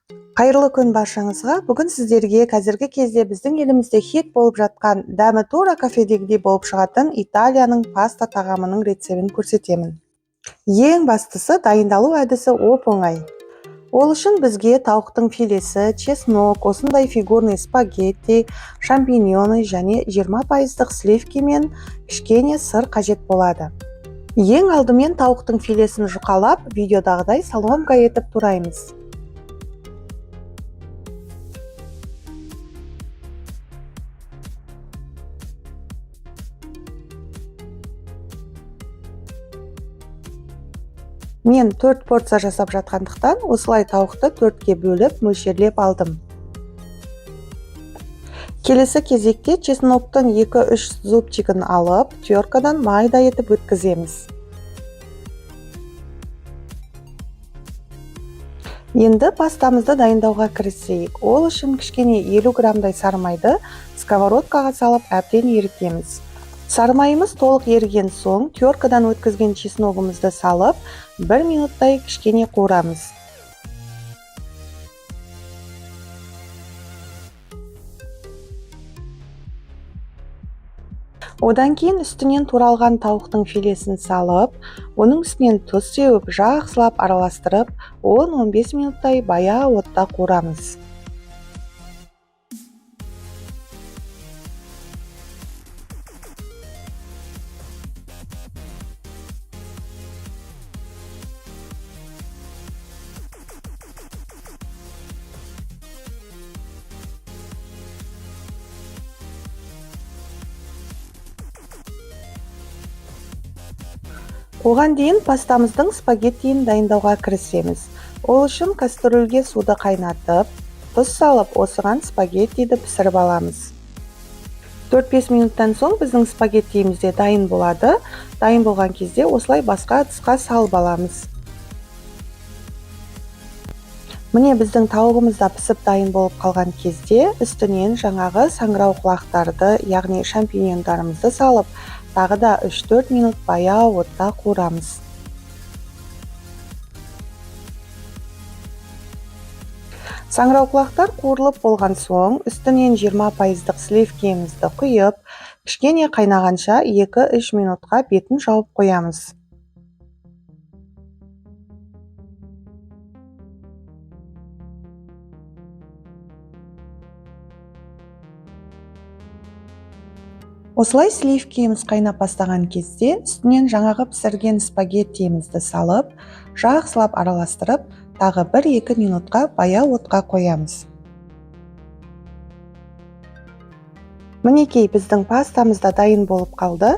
Қайырлы күн баршаңызға. Бүгін сіздерге қазіргі кезде біздің елімізде хит болып жатқан, дәмі тура кафедегідей болып шығатын Италияның паста тағамының рецебін көрсетемін. Ең бастысы, дайындалу әдісі оп-оңай. Ол үшін бізге тауықтың филесі, чеснок, осындай фигурный спагетти, шампиньоны және 20%-дық сливки мен кішкене сыр қажет болады. Ең алдымен тауықтың филесін жұқалап, видеодағыдай соломка етіп тураймыз. Мен 4 порция жасап жатқандықтан, осылай тауықты төртке бөліп, мөлшерлеп алдым. Келесі кезекте чесноктың 2-3 зубчигін алып, теркадан майда етіп өткіземіз. Енді пастамызды дайындауға кірісейік. Ол үшін кішкене 50 граммдай сары майды сковородкаға салып, әбден ерітеміз. Сары майымыз толық еріген соң, теркадан өткізген чесногымызды салып, 1 минуттай кішкене қуырамыз. Одан кейін үстінен туралған тауықтың филесін салып, оның үстінен тұз сеуіп, жақсылап араластырып, 10-15 минуттай баяу отта қуырамыз. Оған дейін пастамыздың спагеттиін дайындауға кірісеміз. Ол үшін кастрюльге суды қайнатып, тұз салып, осыған спагеттиді пісіріп аламыз. 4-5 минуттан соң біздің спагеттиіміз де дайын болады. Дайын болған кезде осылай басқа ыдысқа салып аламыз. Міне, біздің тауығымыз да пісіп дайын болып қалған кезде, үстінен жаңағы саңырауқұлақтарды, яғни шампиньондарымызды салып, тағы да 3-4 минут баяу отта қуырамыз. Саңырауқұлақтар қуырылып болған соң, үстінен 20%-дық сливкемізді құйып, кішкене қайнағанша 2-3 минутқа бетін жауып қоямыз. Осылай сливкеміз қайнап бастаған кезде, үстінен жаңағы пісірген спагеттиімізді салып, жақсылап араластырып, тағы 1-2 минутқа баяу отқа қоямыз. Мінекей, біздің пастамыз да дайын болып қалды.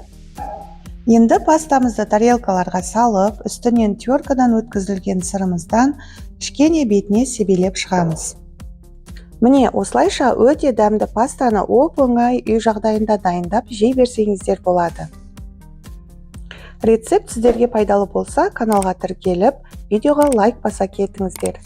Енді пастамызды тарелкаларға салып, үстінен теркадан өткізілген сырымыздан кішкене бетіне себелеп шығамыз. Міне, осылайша өте дәмді пастаны оп-оңай үй жағдайында дайындап жей берсеңіздер болады. Рецепт сіздерге пайдалы болса, каналға тіркеліп, видеоға лайк баса кетіңіздер.